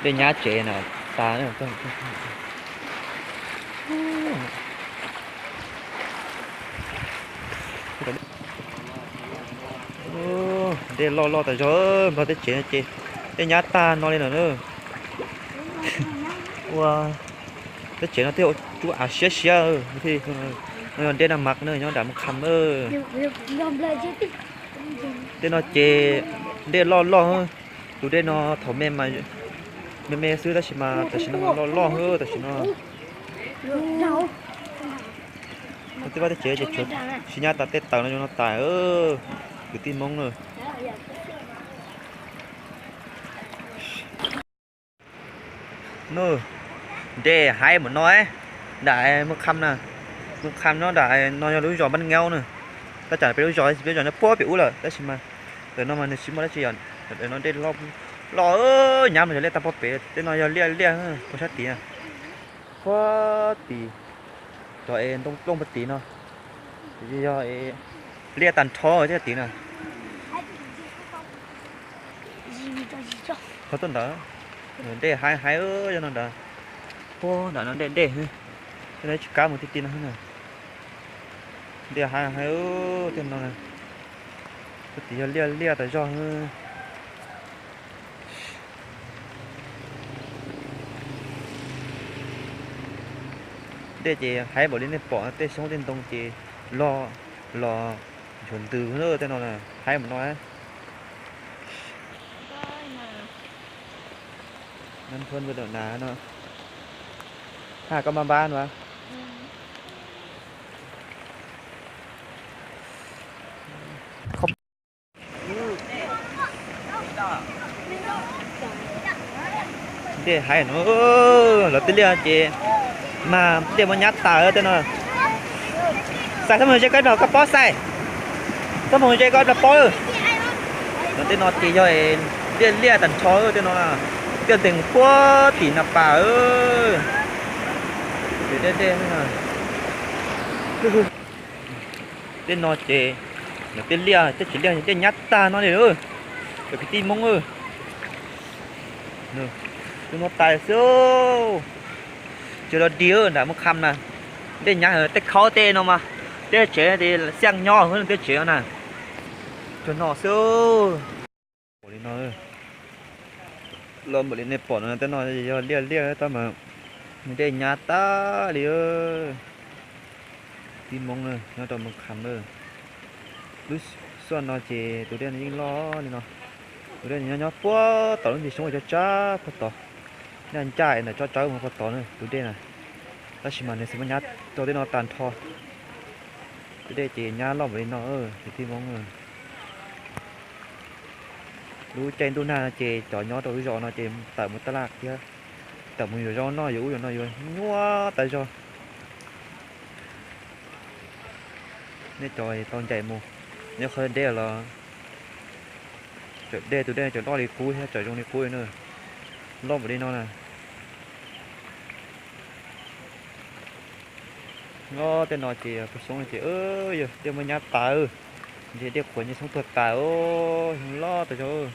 Dej nyab tsev na, tas. Dej loj loj tas zog, nplog teb tsev no ces dej nyab tag no li no na. Ua, teb tsev no thiaj ua tsub av siab siab. No yog dej Naj Mas na, nyob nram Moos Kham na. Tej no ces dej loj loj, tus dej no thaum me mas me me xwb tab sis mas tam sim no mas loj loj tam sim no. Tej vaj teb tsev ces tsis nyab tas tej taws no zoo no tas, kwv tij Hmoob na. Nws, dej haib npaum no, nram Moos Kham na, Moos Kham nyob nram no yog lub zos Npab Ngaub na. Tab tsam peb lub zos, peb zos nyob puag pem ub lawm tab sis mas ntawm no mas nws tsis muaj dab tsi, no dej loj, nyab mas yog liaj tag puag pem, tej no yog liaj liaj puag sab tid, puag tid, cov es ntoo plooj puag tid no, yog liaj tag nrho sab tid na. Qhov tuaj ntawd, dej haib haib, yog no ntawd, puag nram no dej dej, tej no tsis kam mus ti ti no na. Dej haib haib, tej no, puag tid yog liaj liaj tas zog. Dej ces haib npaum li nej pom, tej xyoob tej ntoo ces loj los nchuav ntws, tej no haib npaum no. Nab nphuab ntawm na no. Haj koj npab npab no. Dej haib no, lawv tej liaj ces mas dej muab nyab tas tej no. Xais, txhob mus ze koj ib plag koj pob, Xais. Txhob mus ze koj ib plag pob. No tej no ces yog liaj liaj tag nrho tej no, liaj ntees puag tim na pas. Dej dej, tej no ces, tej liaj, tej tsev liaj dej nyab tag no li. Cov kwv tij Hmoob, tus no tas xwb. Tsis los dig nram Moos Kham na, dej nyab tej khaub tej no mas, tej tsev xiaj nyob tej tsev no na, tsuag no xwb. Li no, los npaum li nej pom no tej no yog liaj liaj tab mas dej nyab tag li. Tij Hmoob nyob rau Moos Kham na, lub xuaj no ces tus dej no yeej loj li no. Tus dej nyob nyob puag tom lub ntsis xyoob cov tsab puag tod, nyaj ncaj ntawm tsob tsawb mus puag tod na tus dej na. Tab sis mas nws xav muab nyab rau tej no tag nrho. Tus dej ces nyab loj npaum li no, kwv tij Hmoob. Lub caij ntuj nag no ces cov nyob rau lub zos no ces tawm mus taj laj thiab, tawm mus yuav zaub noj yuav ub yuav no yuav nyuaj tas zog. Nej cov tau ncaim mus, nyob qhov deb los, tsam dej tus dej tsam loj li qub thiab tsam zoo li qub na, loj npaum li no na. Nyob tej no ces pug xyoob ces yog dej muab nyab tas, ntshe dej qhuav nce xyoob tuag tas, xyoob loj tas zog.